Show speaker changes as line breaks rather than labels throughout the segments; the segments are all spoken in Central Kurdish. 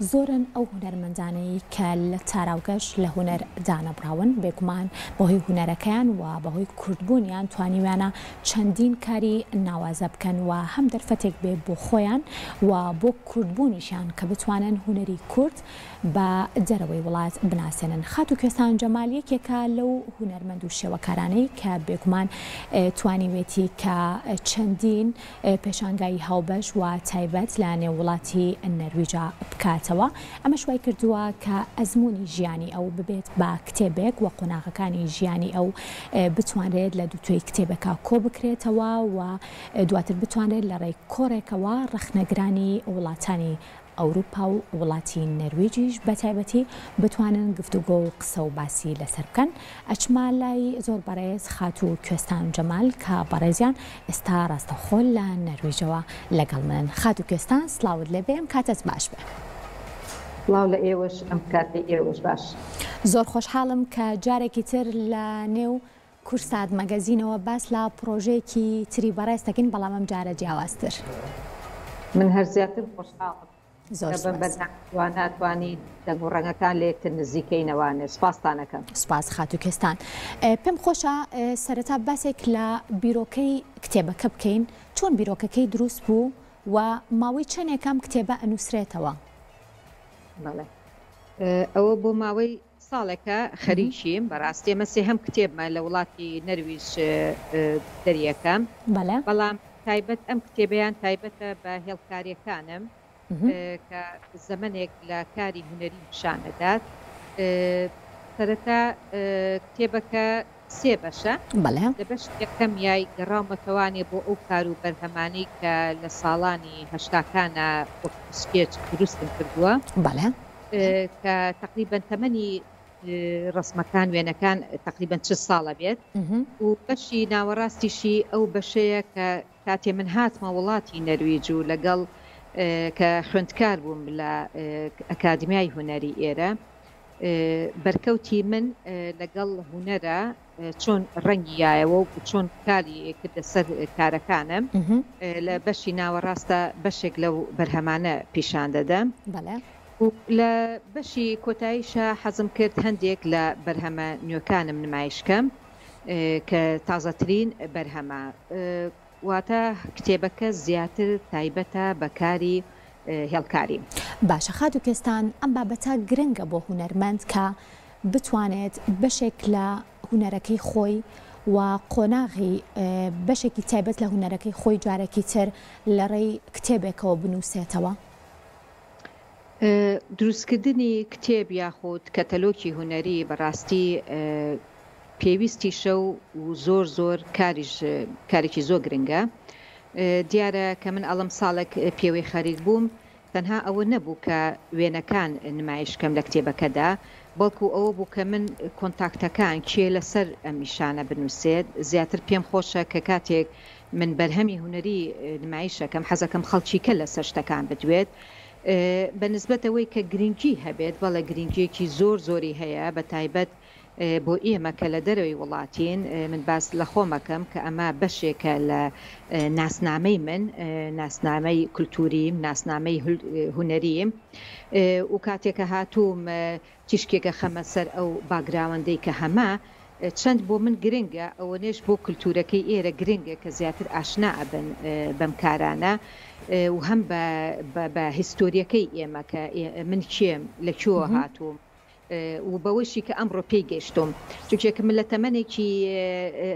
زۆرن ئەو هونەرمەندانەی کە لە تاراوگەش لە هونەر دانەبڕاون، بێگومان بەهۆی هونەرەکەیان و بەهۆی کوردبوونیان توانیویانە چەندین کاری ناوازە بکەن و هەم دەرفەتێک بێ بۆ خۆیان و بۆ کوردبوونیشیان کە بتوانن هونەری کورد بە دەرەوەی وڵات بناسێنن. خاتوو کوێستان جەمال یەکێکە لەو هونەرمەند و شێوەکارانەی کە بێگومان توانیوێتی کە چەندین پێشانگای هاوبەش و تایبەت لە نێو وڵاتی نەرویجا بکاتەوە، ئەمەش وای کردووە کە ئەزموونی ژیانی ئەو ببێت بە کتێبێک و قۆناغەکانی ژیانی ئەو بتوانرێت لە دووتوێی کتێبێکا کۆبکرێتەوە و دواتر بتوانرێت لە ڕێی کۆڕێکەوە ڕەخنەگرانی وڵاتانی ئەوروپا و وڵاتی نەرویجیش بە تایبەتی بتوانن گفتوگۆ و قسە و باسی لەسەر بکەن. ئەچمە لای زۆر بەڕێز خاتوو کوێستان جەمال کە بەڕێزیان ئێستا ڕاستەوخۆ لە نەرویجەوە لەگەڵ منن. خاتوو کوێستان سڵاوت لێبێ ئەم کاتەت باش بێ.
سڵاو لە ئێوەش ئەم کاتەی ئێوەش باش.
زۆر خۆشحاڵم کە جارێکی تر لە نێو کوردسات مەگەزینەوە باس لە پڕۆژەیەکی تری بەڕێز دەکەین بەڵام ئەم جارە جیاوازتر.
من هەر زیاتر خۆشحاڵم
زۆر
کە بەم
سوپاس.
بەرنامە جوانە توانی دەنگ و ڕەنگەکان لە یەکتر نزیکەینەوانێ سوپاستان ئەکەم.
سوپاس خاتوو کوێستان. پێم خۆشە سەرەتا باسێک لە بیرۆکەی کتێبەکە بکەین، چۆن بیرۆکەکەی دروست بوو و ماوەی چەنێکە ئەم کتێبە ئەنووسرێتەوە؟
بەڵێ ئەوە بۆ ماوەی ساڵێکە خەریکیم بەڕاستی ئەمە سێهەم کتێبمە لە وڵاتی نەرویج دەریەکەم بەڵام تایبەت ئەم کتێبەیان تایبەتە بە هێڵکاریەکانم کە زەمەنێک لە کاری هونەری پیشانەدات سەرەتا کتێبەکە سێ بەشە لە بەشی یەکەم یای گەڕاومەتەوانێ بۆ ئەو کار و بەرهەمانەی کە لە ساڵانی هەشتاکانە وەک سکێچ دروستم کردووە. کە تەقریبەن تەمەنی ڕەسمەکان وێنەکان تەقریبەن چل ساڵە بێت و بەشی ناوەڕاستیشی ئەو بەشەیە کە کاتێ من هاتمە وڵاتی نەرویج و لەگەڵ کە خوێندکار بووم لە ئەکادمیای هونەری ئێرە بەرکەوتی من لەگەڵ هونەرە چۆن ڕەنگی یایەوە و چۆن کاری کردە سەر کارەکانم لە بەشی ناوەڕاستە بەشێک لەو بەرهەمانە پیشان دەدەم و لە بەشی کۆتاییشا حەزم کرد هەندێک لە بەرهەمە نوێکانم نمایش کەم کە تازەترین بەرهەمە واتە کتێبەکە زیاتر تایبەتە بە کاری هێڵکاری.
باشە خاتوو کوێستان ئەم بابەتە گرنگە بۆ هونەرمەند کە بتوانێت بەشێک لە هونەرەکەی خۆی و قۆناغی بەشێکی تایبەت لە هونەرەکەی خۆی جارێکی تر لە ڕێی کتێبێکەوە بنووسێتەوە؟
دروستکردنی کتێب یاخود کەتەلۆکی هونەری بەڕاستی پێویستیشە و زۆر زۆر کاریش کارێکی زۆر گرنگە دیارە کە من ئەڵم ساڵێک پێوەی خەریک بووم تەنها ئەوە نەبوو کە وێنەکان نمایش کەم لە کتێبەکەدا بەڵکو ئەوە بوو کە من کۆنتاکتەکان کێ لەسەر ئەم ئیشانە بنووسێت زیاتر پێم خۆشە کە کاتێک من بەرهەمی هونەری نمایش ئەکەم حەزەکەم خەڵکی کە لەسەر شتەکان بدوێت بە نسبەت ئەوەی کە گرنگی هەبێت بەڵێ گرنگیەکی زۆر زۆری هەیە بە تایبەت بۆ ئێمە کە لە دەرەوەی وڵاتین، من باس لە خۆم ئەکەم کە ئەمە بەشێکە لە ناسنامەی من، ناسنامەی کولتووریم، ناسنامەی هونەریم و کاتێک کە هاتووم تیشکێک ئەخەمە سەر ئەو باکگراوەندەی کە هەمە، چەند بۆ من گرنگە ئەوەنەیش بۆ کولتوورەکەی ئێرە گرنگە کە زیاتر ئاشنا ئەبن بەم کارانە و هەم بە هیستۆرییەکەی ئێمە کە من کێم، لە کوێوە هاتووم. و بەوەشی کە ئەمڕۆ پێی گەیشتووم. چونکێ من لە تەمەنێکی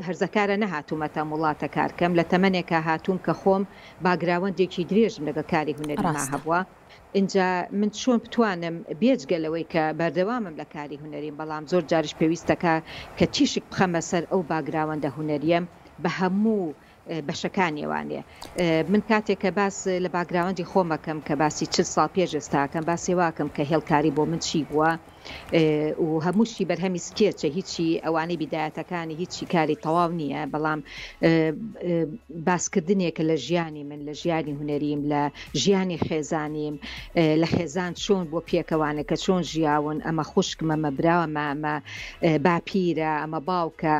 هەرزەکارە نەهاتوومەتە ئەم وڵاتە کار کەم، لە تەمەنێکا هاتووم کە خۆم باگراوەندێکی درێژم لەگەڵ کاری هونەریما
ڕاستە.
هەبووە. ئینجا من چۆن بتوانم بێجگە لەوەی کە بەردەوامم لە کاری هونەریم، بەڵام زۆر جاریش پێویستەکا کە تیشک بخەمە سەر ئەو باگراوەندە هونەرییەم بە هەموو بەشەکانیەوانێ. من کاتێک کە باس لە باکگراوەندی خۆم ئەکەم کە باسی چل ساڵ پێش ئێستا ئەکەم باسی وا ئەکەم کە هێڵکاری بۆ من چی بووە و هەمووشی بەرهەمی سکێچە هیچی ئەوانەی بیدایەتەکانی هیچی کاری تەواو نییە بەڵام باسکردنێکە لە ژیانی من لە ژیانی هونەریم لە ژیانی خێزانیم لە خێزان چۆن بۆ پێکەوانە کە چۆن ژیاون ئەمە خوشکمە ئەمە براوەمە ئەمە باپیرە ئەمە باوکە.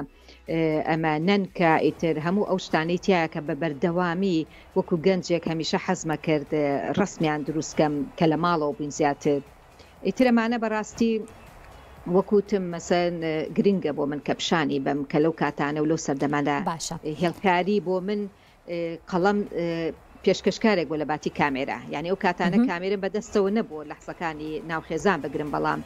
ئەمە نەنکە ئیتر هەموو ئەو شتانەی تیایە کە بە بەردەوامی وەکو گەنجێک هەمیشە حەزمە کرد ڕەسمیان دروست کەم کە لە ماڵەوە بووین زیاتر ئیتر ئەمانە بەڕاستی وەکو وتم مەسەن گرنگە بۆ من کە پیشانی بەم کە لەو کاتانە و لەو سەردەمانە
باشە.
هێڵکاری بۆ من قەڵەم پێشکەشکارێک بوو لە باتی کامێرا یانی ئەو کاتانە کامێرم بە دەستەوە نەبوو لەحزەکانی ناو خێزان بگرم بەڵام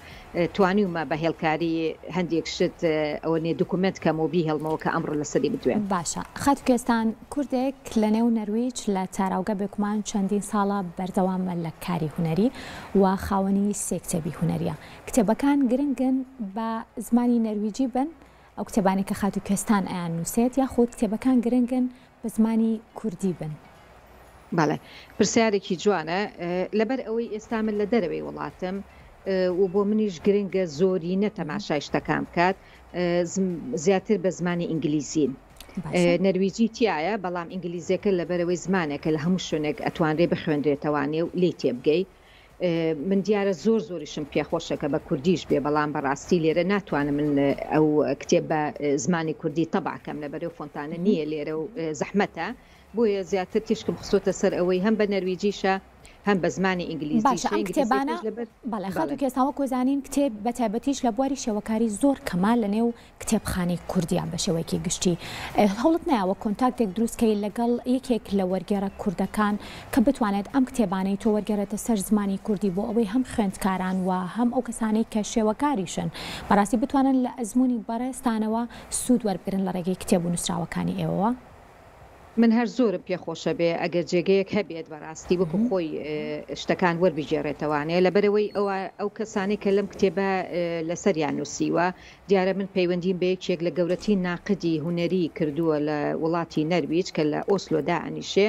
توانیومە بە هێڵکاری هەندێک شت ئەوە نیە دوکومێنت کەم و بیهێڵمەوە کە ئەمڕۆ لەسەری بدوێم.
باشە خاتوو کوێستان کوردێک لە نێو نەرویج لە تاراوگە بێگومان چەندین ساڵە بەردەوامە لە کاری هونەری و خاوەنی سێ کتێبی هونەریە کتێبەکان گرنگن بە زمانی نەرویجی بن ئەو کتێبانەی کە خاتوو کوێستان ئەیان نووسێت یاخود کتێبەکان گرنگن بە زمانی کوردی بن؟
بەڵێ پرسیارێکی جوانە لەبەر ئەوەی ئێستا من لە دەرەوەی وڵاتم و بۆ منیش گرنگە زۆرینە تەماشای شتەکان بکات زیاتر بە زمانی ئینگلیزین نەرویجی تایە بەڵام ئینگلیزیەکە لەبەرەوەی زمانێکە لە هەموو شوێنێک ئەتوانرێ بخوێنرێتەوانێ و لێی تێبگەی من دیارە زۆر زۆریشم پێخۆشە کە بە کوردیش بێ بەڵام بەڕاستی لێرە ناتوانم من ئەو کتێب بە زمانی کوردی تەبع کەم لەبەرەو فۆنتانە نییە لێرە و زەحمەتە بۆیە زیاتر تیشکم خستۆتە سەر ئەوەی هەم بە نەرویجیشە هەم بە زمانی ئینگلیزیشە
باشە ئەم کتێبانە
ئینگلیزیەکەش لەبەر
بەڵێ
بەڵێ.
خاتوو کوێستان وەکو زانین کتێب بە تایبەتیش لە بواری شێوەکاری زۆر کەمە لە نێو کتێبخانەی کوردیە بە شێوەیەکی گشتی هەوڵت نایەوە کۆنتاکتێک دروست کەی لەگەڵ یەکێک لە وەرگێڕە کوردەکان کە بتوانێت ئەم کتێبانەی تۆ وەرگێڕێتە سەر زمانی کوردی بۆ ئەوەی هەم خوێندکاران و هەم ئەو کەسانەی کە شێوەکاریشن بەڕاستی بتوانن لە ئەزموونی بەڕێزتانەوە سوود وەربگرن لە ڕێگەی کتێب و نووسراوەکانی ئێوەوە؟
من هەر زۆرم پێ خۆشە بێ ئەگەر جێگەیەک هەبێت بەڕاستی وەکو خۆی شتەکان وەربگێڕێتەوانێ لەبەرئەوەی ئەوە ئەو کەسانەی کە لەم کتێبە لەسەریان نووسیوە دیارە من پەیوەندیم بە یەکێک لە گەورەترین ناقدی هونەری کردووە لە وڵاتی نەرویج کە لە ئۆسلۆ دائەنیشێ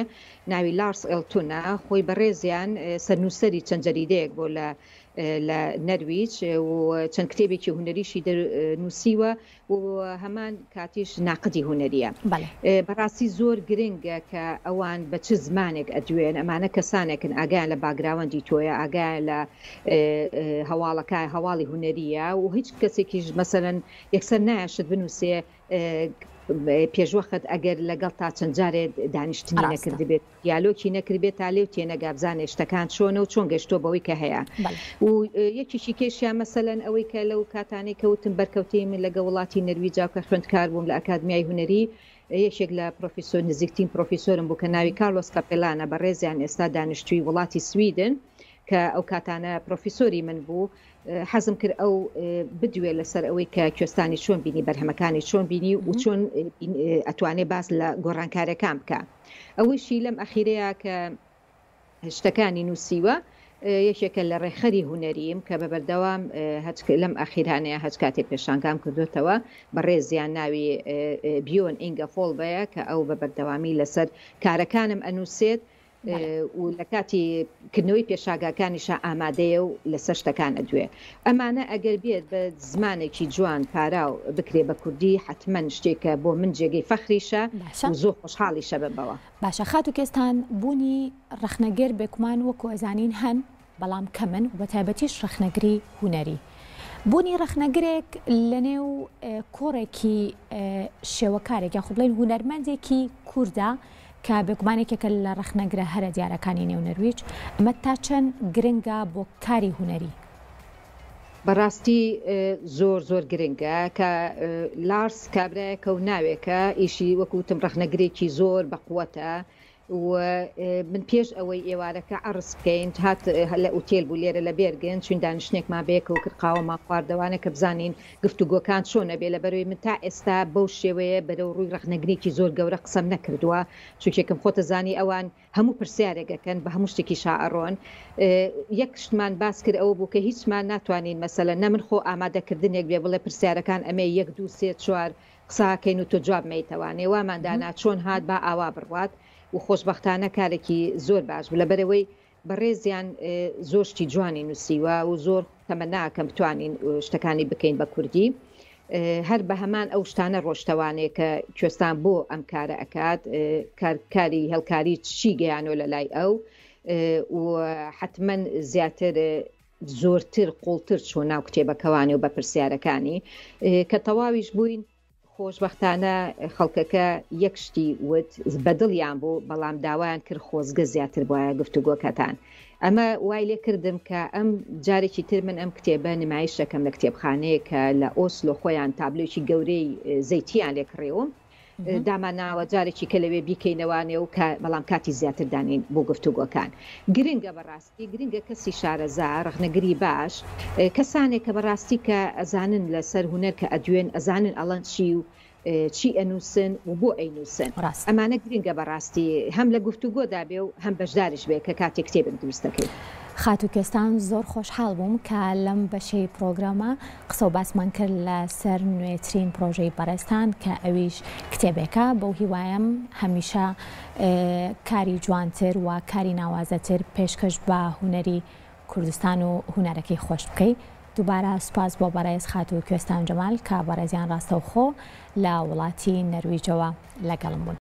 ناوی لارس ئێلتونە خۆی بەڕێزیان سەرنووسەری چەند جەریدەیەک بوو لە لە نەرویج و چەند کتێبێکی هونەریشی نووسیوە و هەمان کاتیش ناقدی هونەریە.
بەڵێ.
بەڕاستی زۆر گرنگە کە ئەوان بە چ زمانێک ئەدوێن، ئەمانە کەسانێکن ئاگایان لە باگراوەندی تۆیە، ئاگایان لە هەواڵەکە هەواڵی هونەریە و هیچ کەسێکیش مەسەلەن یەکسەر نایە شت بنووسێ پێشوەخت ئەگەر لەگەڵ تا چەند جارێ دانیشتنی
ڕاستە.
نەکردبێت. دیالۆکی نەکردبێت تا لێو تێنەگا بزانێ شتەکان چۆنە و چۆن گەشتووە بەوەی کە هەیە
بەڵێ.
و یەکێکی کەیشیان مەسەلەن ئەوەی کە لەو کاتانەی کە وتم بەرکەوتەی من لەگە وڵاتی نەرویجا و کە خوێندکار بووم لە ئەکادمیای هونەری یەکێک لە پرۆفیسۆر نزیکترین پرۆفیسۆرم بوو کە ناوی کارلۆس کاپێلانە بەڕێزیان ئێستا دانیشتووی وڵاتی سویدن کە ئەو کاتانە پرۆفیسۆری من بوو حەزم کرد ئەو بدوێ لەسەر ئەوەی کە کوێستانی چۆن بینی بەرهەمەکانی چۆن بینی و چۆن ئەتوانێ باس لە گۆڕانکاریەکان بکا. ئەوەیشی لەم ئەخیرەیا کە شتەکانی نووسیوە یەکێکە لە ڕێکخەری هونەریم کە بە بەردەوام هەچ لەم ئەخیرانەیە هەچ کاتێ پێشانگام کردوتەوە بەڕێزیان ناوی بیۆن ئینگە فۆڵبەیە کە ئەو بە بەردەوامی لەسەر کارەکانم ئەنووسێت و لە کاتی کردنەوەی پێشاگاکانیشا ئامادەیە و لەسەر شتەکان ئەدوێ. ئەمانە ئەگەر بێت بە زمانێکی جوان پاراو بکرێ بە کوردی حەتمەن شتێکە بۆ من جێگەی فەخریشە
باشە.
و زۆر خۆشحاڵیشە بم بەوە.
باشە خاتوو کوێستان بوونی ڕەخنەگر بێکومان وەکو ئەزانین هەن بەڵام کەمن و بەتایبەتیش ڕەخنەگری هونەری. بوونی ڕەخنەگرێک لەنێو کۆڕێکی شێوەکارێک یاخود بڵێین هونەرمەندێکی کوردە کە بێگومان یەکێکە لە ڕەخنەگرە هەرە دیارەکانی نێو نەرویج، ئەمە تا چەند گرنگە بۆ کاری هونەری؟
بەڕاستی زۆر زۆر گرنگە کە لارس کابرایەکە و ناوێکە ئیشی وەکو وتم ڕەخنەگرێکی زۆر بەقوەتە و من پێش ئەوەی ئێوارەکە عەڕز بکەین هات لە ئوتێل بوو لێرە لە بێرگن چوین دانیشتنێکمان بەیەکەوە کرد قاوەمان خواردەوانە کە بزانین گفتوگۆکان چۆن ئەبێ لەبەرئەوەی من تا ئێستا بەو شێوەیە بەرەو ڕووی ڕەخنەگرێکی زۆر گەورە قسەم نەکردووە چونکێکم خۆتەزانی ئەوان هەموو پرسیارێک ئەکەن بە هەموو شتێکیشا ئەڕۆن یەک شتمان باس کرد ئەوە بوو کە هیچمان ناتوانین مەسەلەن نە من خۆ ئامادەکردنێک بێ بڵێ پرسیارەکان ئەمەیە یەک دوو سێ چوار قساکەین و تۆ جواب مەیتەوانێ وامان دانا چۆن هات با ئاوا بڕوات و خۆشبەختانە کارێکی زۆر باش بوو لەبەرئەوەی بەڕێزیان زۆر شتی جوانی نووسیوە و زۆر تەمەنا ئەکەم بتوانین شتەکانی بکەین بە کوردی. هەر بە هەمان ئەو شتانە ڕۆشتەوانێ کە کوێستان بۆ ئەم کارە ئەکات، کار کاری هێڵکاری چی گەیانۆ لە لای ئەو و حەتمەن زیاتر زۆرتر قوڵتر چووە ناو کتێبەکەوانی و بە پرسیارەکانی کە تەواویش بووین. خۆشبەختانە خەڵکەکە یەک شتی وت بە دڵیان بوو، بەڵام داوایان کرد خۆزگە زیاتر بوایە گفتوگۆکەتان. ئەمە وای لێ کردم کە ئەم جارێکی تر من ئەم کتێبە نمایش دەکەم لە کتێبخانەیەک کە لە ئۆسلۆ خۆیان تابلۆیەکی گەورەی زەیتیان لێ کڕیوم دامانناوە جارێکی کە لەوێ بیکەینەوانێ و بەڵام کاتی زیاتر دانێین بۆ گفتوگۆکان. گرنگە بەڕاستی. گرنگە کەسی شارەزا، ڕەخنەگری باش، کەسانێک کە بەڕاستی کە ئەزانن لە سەر هونەر کە ئەدوێن ئەزانن ئەڵەن چی و چی ئەنووسن و بۆ ئەینووسن.
ڕاستە.
ئەمانە گرنگە بەڕاستی هەم لە گفتوگۆدا بێ و هەم بەشداریش بێ کە کاتێک کتێبێک دروست دەکەی.
خاتوو کوێستان زۆر خۆشحاڵ بووم کە لەم بەشەی پڕۆگرامە قسە و باسمان کرد لە سەر نوێترین پڕۆژەی بەڕێزتان کە ئەویش کتێبێکە بەو هیوایەم هەمیشە کاری جوانتر و کاری ناوازەتر پێشکەش بە هونەری کوردستان و هونەرەکەی خۆش بکەی. دووبارە سوپاس بۆ بەڕێز خاتوو کوێستان جەمال کە بەڕێزیان ڕاستەوخۆ لە وڵاتی نەرویجەوە لەگەڵم بوون.